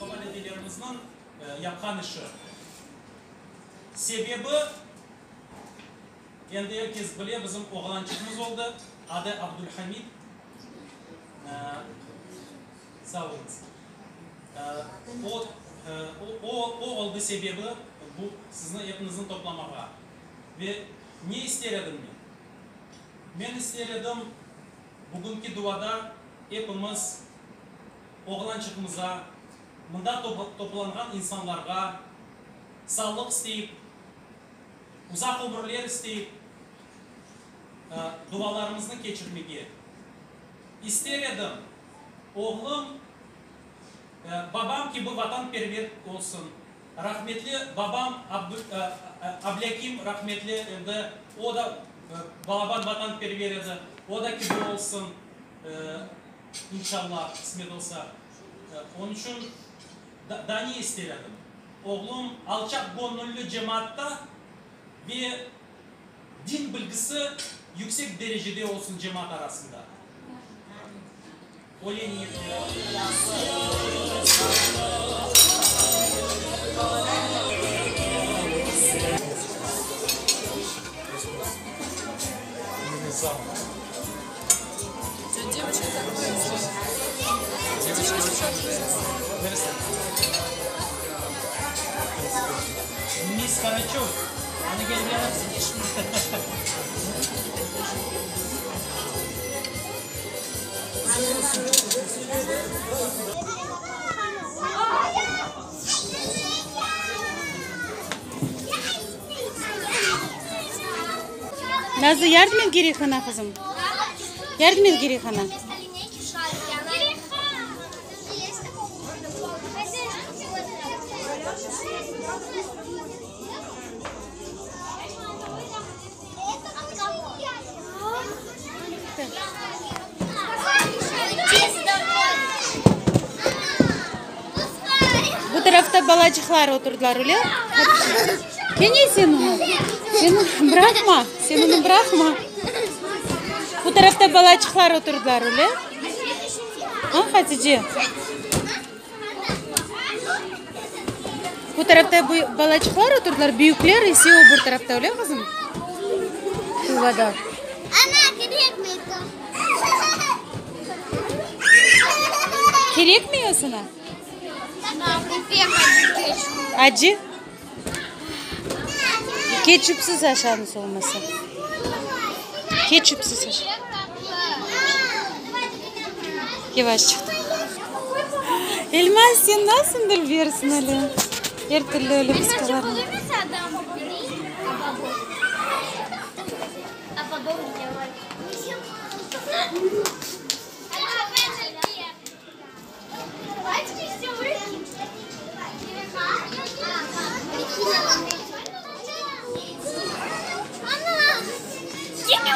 Baba-dedelerimizniñ yapqan işi. Sebebi, endi er kes bile, bizim oğlançığımız oldı, adı Abdulhamid. Sağ oluñız. O, o oldı sebebi bu sizni epiñizni toplamağa. Ve ne ister edim men? Men ister edim, bugünki duada epimiz oğlançığımıza, mında toplanğan insanlarğa sağlıq isteyip, uzaq ömürler isteyip, dualarımıznı keçirmege ister edim. Oğlum, babam kibi vatanperver olsun. Rahmetli babam Ablâkim rahmetli endi, o da balaban vatanperver edi, o da kibi olsun, inşallah, qısmet olsa. Onıñ içün daa ne ister edim? Oğlum alçaq göñülli cemaatta ve din bilgisi yüksek derecede olsun cemaat arasında. Öyle niyetlerim. Nazlı, yardım et Gereyhana, qızım. Yardım et Gereyhana. Bu tarafta balacıqlar oturdılar, öyle? Kene sen onı. Sen onı bıraqma. Sen onı bıraqma. Bu tarafta balacıqlar oturdılar, öyle? A, Hatice? Bu tarafta balaçıqlar oturdılar, büyükler ise o bir tarafta, öyle qızım? Yuvada. Kerekmey o sana? Acı? Ketçupsız aşarmız olmasa. Ketçupsız aşarmız. Yavaş çıqtı. Elmaz, sen nasıl dülbersiñ öyle? Er türlü öyle pıskalarnı.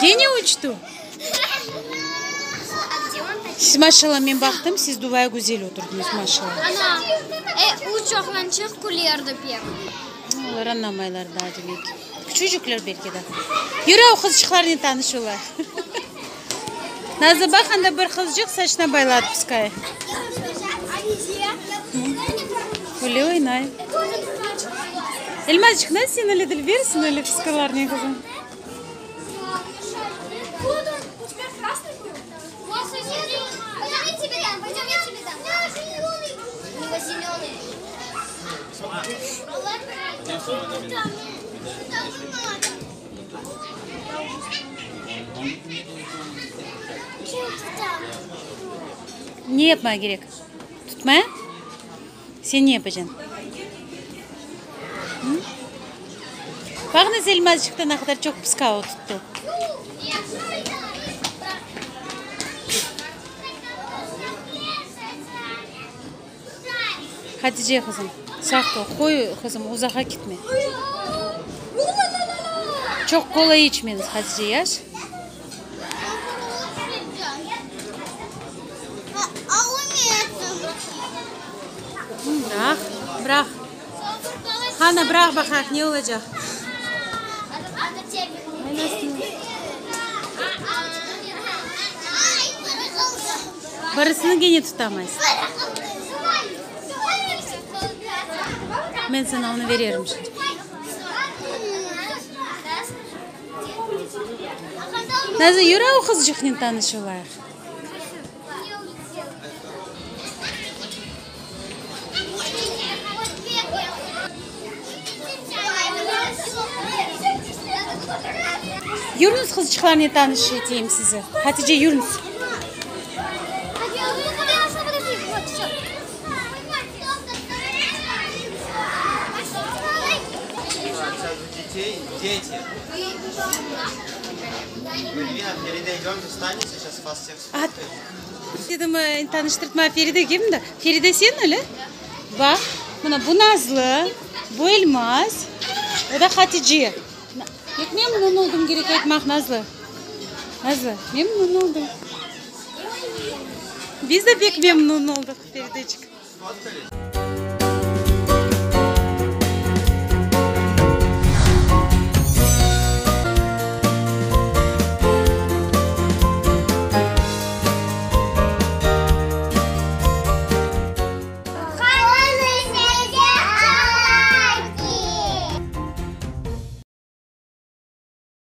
Kene uçtı? Siz maşallah, men baqtım, siz duvaya güzel oturdıñız, maşallah. Ana, e, üç oğlançıq külerdi pek. Olar añlamaylar daa demek. Küçücükler belki de. Yürü, o qızçıqlarnen tanış olayıq. Nazlı, baq, anda bir qızçıq saçına bayladı, pускай. Öyle oynay. Elmazçıq, nasıl sen öyle dülbersiñ, öyle pıskalarnen, qızım? Ne yapmaq kerek? Tutma? Sen ne yapacañ? Baqıñız, Elmazçıq da ne qadar çoq pısqavı tuttı. Hatice qızım, saqt ol, qoy, qızım, uzağa ketme. Çoq kola içmeñiz, Hatice, yaş. Bıraq, bıraq. Qana, bıraq baqayıq, ne olacaq? Birisini kene tutamaysıñ. Men saña onı vererim şimdi. Nazlı, yürü o qızçıqnen tanış olayıq. Yürüñiz, qızçıqlarnen tanış eteyim sizi. Hatice, yürüñiz. Dedim, tanıştırtma, Feride kimdi? Feride sen öyle? Baq, mına bu Nazlı, bu Elmaz, o da Hatice. Pek memnun oldım, kerek aytmaq, Nazlı. Nazlı, memnun oldım. Biz de pek memnun oldıq, Ferideçik.